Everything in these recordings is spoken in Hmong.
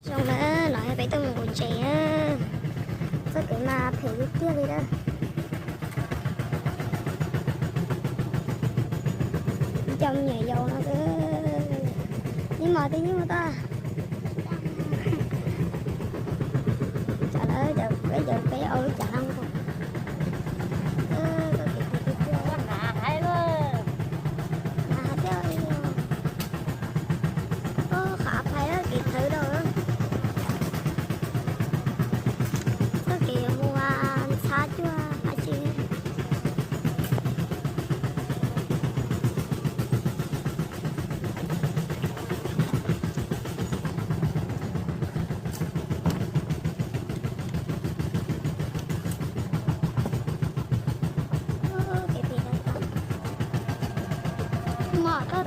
Zoo na, no yog peb tuaj mus ua ntses na. Txoj kev mas phem tiag tiag li na. Cov me nyuam yaus no, ib hmos twb yeej muaj tag. Tsam lawv cov peb cov peb ua lub cas no. Hnav hais tias, oj, qhov phais kev thawv rau. Txoj kev yuav mus ntxhab cuag dab tsi. Mom, koj,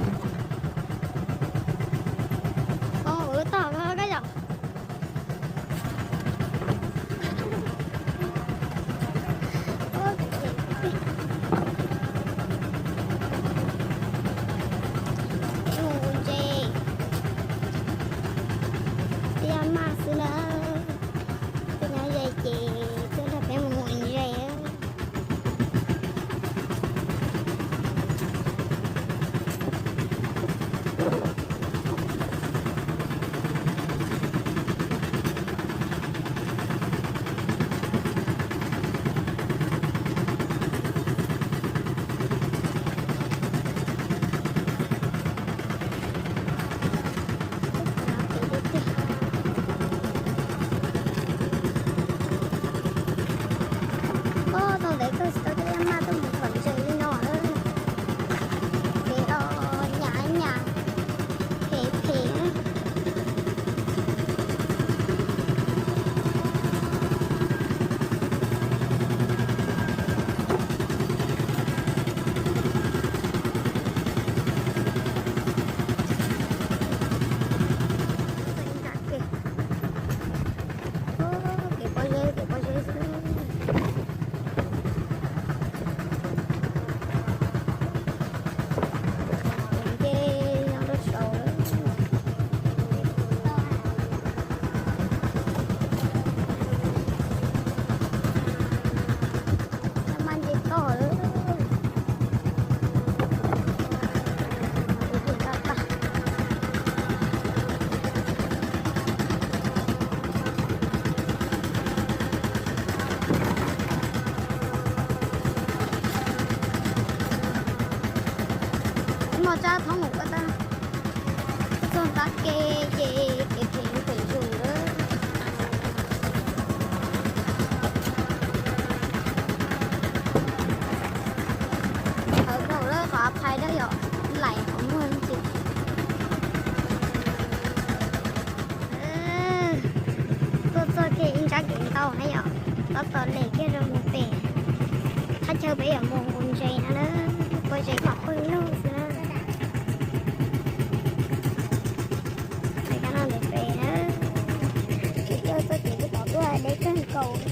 koj ua lub tog koj koj yom. Peb mus ua ntses, tiaj maj xwb na. Peb nyob ze ces tuaj nrog peb mus ua ntses. Oj, thaum ntawd kawg tsis tau tiaj maj tuaj mus thom ntses li no lawm. Pem os, nyam nyam, phem phem. Kev pob zeb, kev pob zeb xwb. Nce nyob rau saud lawm. Maj nce toj lawm. Ib hmos tsab thoob mus ua tag, txog nrab ke ces kev phem phem zus lawm. Thawv dhau lawm, qhov phais dawb yom, laim qhov muag ntsis. Tuaj txog kiag ib nrab kev ntau na yom, tab tom lem kiag rau mus pem. Thaj chaw peb yuav mus ua ntses no na, ua ntses kom pawg lug xwb na. Peb cov no ntev pem na, tsis coj txoj kev peb tom tuaj deb kawg nkaus.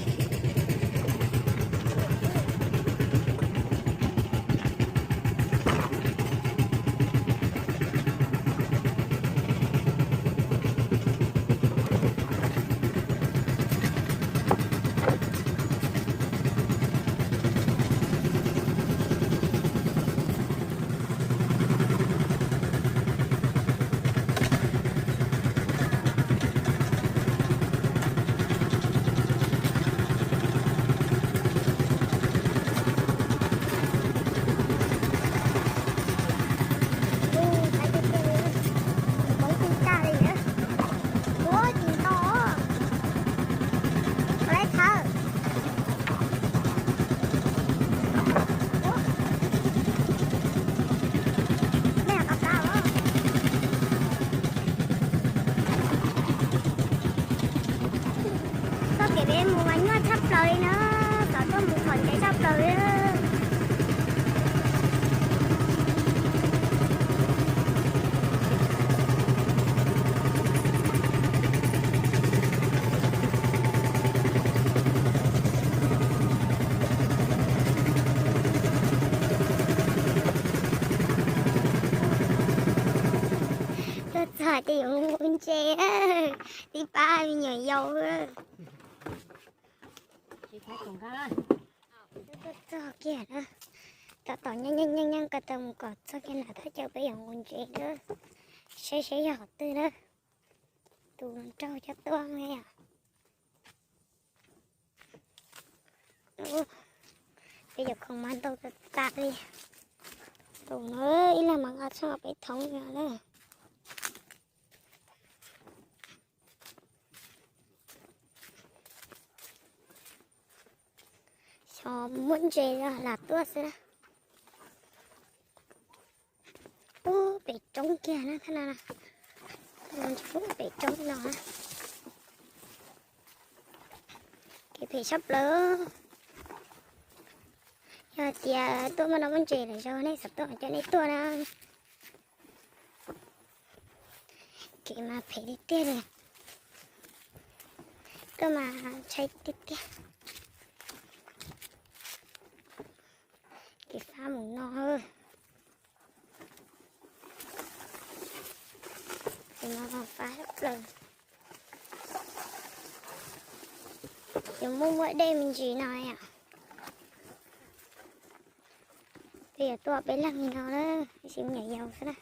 Ua tsis tag li na. Ua tsis tau. Ua lawv thawv. Txoj kev peb mus mas nyuaj tshaj plaws li na, xav tuaj mus thom ntses tshaj plaws li. Tuaj txog ces yuav mus ua ntses. Tib pab me nyuam yaus. Tuaj txog kiag na, tab tom nyeej nyeej nyeej ko taw mus kom txog kiag nram thaj chaw peb yuav nqus ntses na, saib seb yog qhov twg na. Tus nraug coj tuaj me yom. Peb cov khoom mas ntau tas tas li. Tus no ib leeg mas nqa txog peb thoob no na. Xyov muaj ntses los lam tuaj xwb na. Ub, pem roob kiag na, thaj no, pem roob no. Kev phem tshaj plaws. Yog hais tias tuaj muaj no muaj ntses lawm zaug nej xav tuaj coj nej tuaj na. Kev mas phem tiag tiag li. Tuaj mas ntshai tiag tiag. Kev fab mus no. Kev no fab tshaj plaws. Yuav muaj muaj dej me ntsis no yom. Peb yuav tuaj peb leeg li no na, tab sis me nyuam yaus xwb na.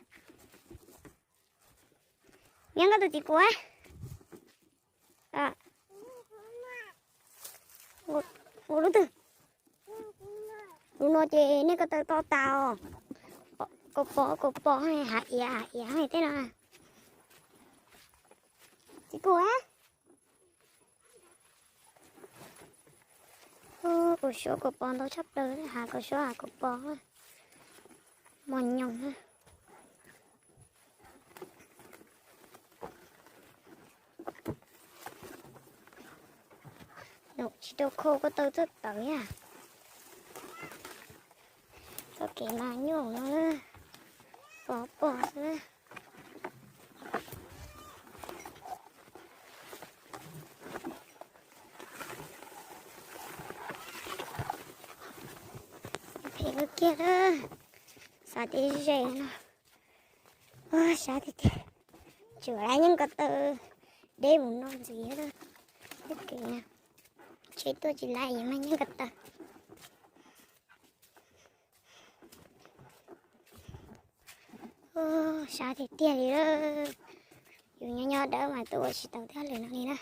Nyob koj tus txiv kuv. Ua lub twg? Lub no ces nej ko taw to tas os. Kaus pos kaus pos, hav iav hav iav tej no. Txiv kuv. Kaus suab kaus pos ntau tshaj plaws, hav kaus suab hav kaus pos, mos nyoos. Nws tsis tau khau ko taw txawj tawv yam. Txoj kev mas nyuaj no, pos pos xwb. Phem kawg kiag, xav tias ze no. Sab tiag tiag. Tsuas lab yeej ko taw deb mus no ntxiv. Tsheb tuaj tsis lab yeej mas yeej ko taw. Sab tiag tiag li. Yus nyob nyob dawb mas tuaj ua tsis tau thiab lwm no li na.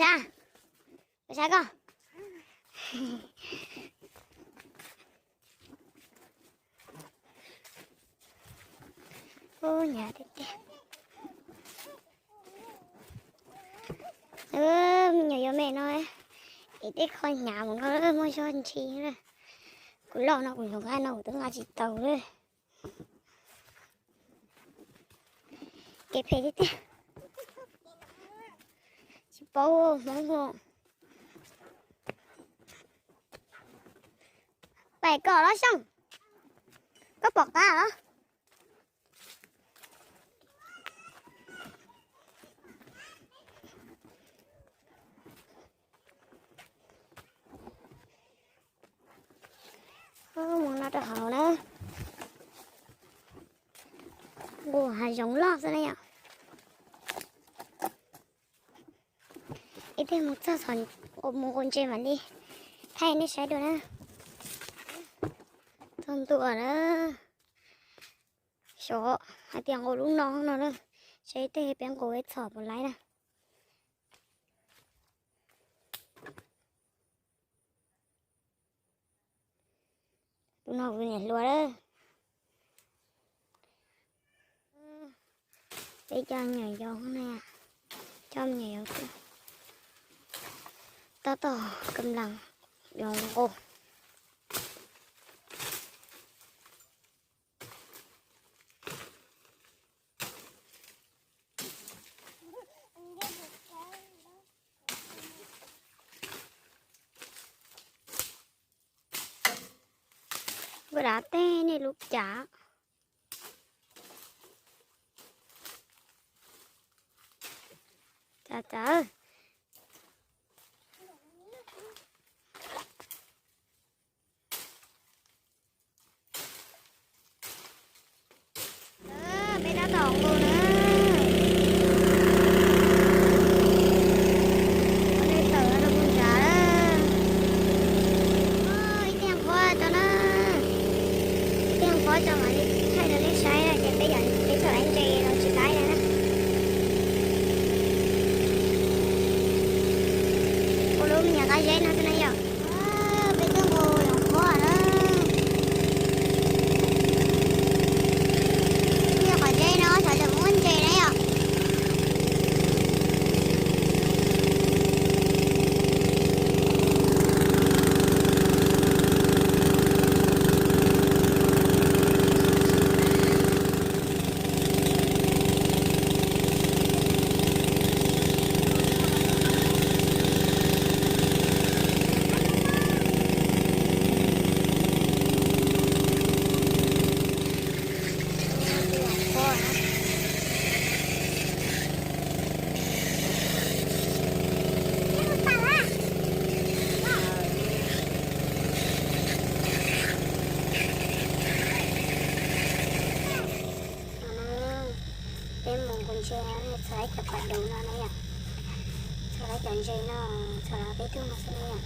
Sab, sab koj. Ub, hnyav tiag tiag. Me nyuam yaus me no, es tej qho hnyav mus no muaj zog ntshis. Kuv loj no kuv nyuam nqa no kuv twb nqa tsis tau li. Kev phem tiag tiag. Tsis paub Hmoob. Pais kom los Xyooj, koj pom qab los? Mus no rau hauv na. Nqus hav zoov loj xwb na yom. Ib pliag mus txog txhom mus nqus ntses mam li thaij nej saib dua na. Txog ntua na. Xyov hais tias nqus lub no no na. Saib tej peb nqus ib txhom puas laib na. Tus no kuv niam hluas lawm. Peb coj me nyuam yaus na, coj me nyuam yaus tuaj, tab tom kam las yuav nqus. Nkauj dav teb nej lub cas. Cas cas. Ob tso mam li thaij rau nej saib na, ces peb yog peb thaij laiv ntses los tsis laiv na. Ua lub me nyuam qab zeb no xwb na yom. Peb twb mus los qhuav na. Qhov zeb no xyov tseem muaj ntses na yom. Peb mus nqus ntses, txog lawv cov pas dub no na yom. Txog lawv cov ntses no, txog lawv peb tug no xwb na yom.